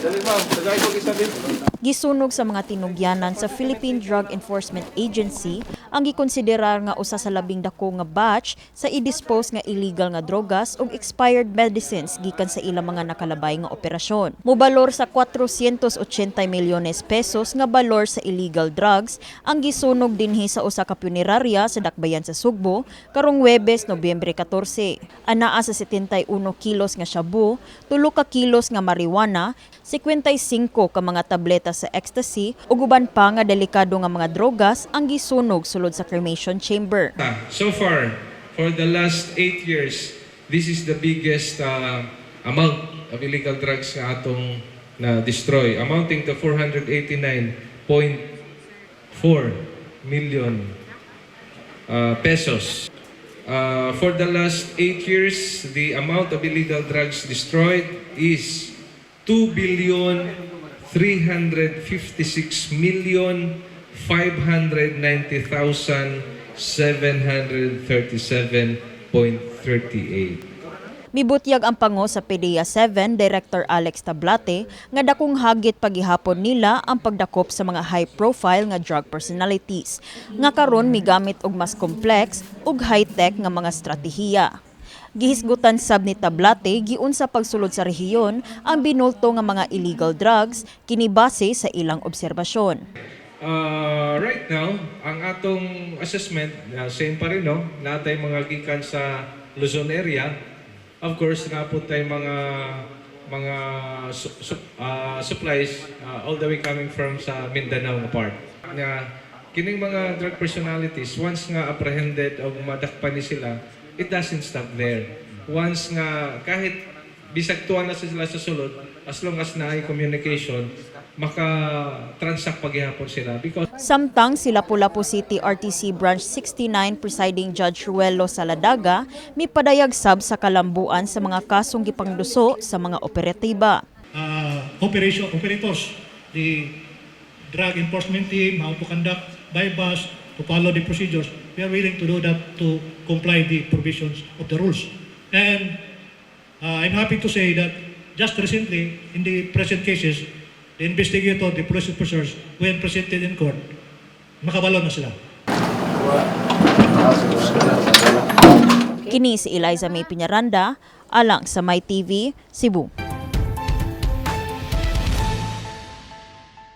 Dali, ma'am, tagay ko isabi. Gisunog sa mga tinugyanan sa Philippine Drug Enforcement Agency ang gikonsiderar nga usa sa labing dako nga batch sa i-dispose nga illegal nga drogas ug expired medicines gikan sa ilang mga nakalabay nga operasyon. Mobalor sa 480 milyones pesos nga balor sa illegal drugs ang gisunog dinhi sa usa ka punerarya sa Dakbayan sa Sugbo karong Webes, Nobyembre 14. Anaa sa 71 kilos nga shabu, 3 ka kilos nga marijuana, 55 ka mga tableta sa ecstasy ug uban pa nga delikado nga mga drogas ang gisunog sulod sa cremation chamber. So far, for the last 8 years, this is the biggest amount of illegal drugs nga atong na-destroy, amounting to 489.4 million pesos. For the last 8 years, the amount of illegal drugs destroyed is 2 billion 356 million 590,737.38. Mibutyag ang pango sa PDEA 7, Director Alex Tablate, nga dakong hagit pagihapon nila ang pagdakop sa mga high-profile nga drug personalities, nga karon migamit og mas complex ug high-tech nga mga estratehiya. Gihisgutan sab ni Tablate giunsa pagsulod sa rehiyon ang binulto nga mga illegal drugs kini base sa ilang obserbasyon. Right now, ang atong assessment, same pa rin, no? Naa tay mga gikan sa Luzon area. Of course, naa pod tay mga supplies all the way coming from sa Mindanao nga part. Nga kining mga drug personalities, once nga apprehended o madakpan ni sila, it doesn't stop there. Once nga kahit bisag tuwa na sila sa sulod, as long as naay communication, maka-transact paghihapon sila because Samtang si Lapu-Lapu City RTC Branch 69 Presiding Judge Ruelo Saladaga mipadayag sab sa kalambuan sa mga kasong gipangduso sa mga operatiba. Operation operators, the drug enforcement team, how to conduct by bus, to follow the procedures. We are willing to do that to comply the provisions of the rules. And I'm happy to say that just recently, in the present cases, the investigator, the police officers, when presented in court, makabalo na sila. Kini si Eliza May Piñaranda, alang sa My TV, Cebu.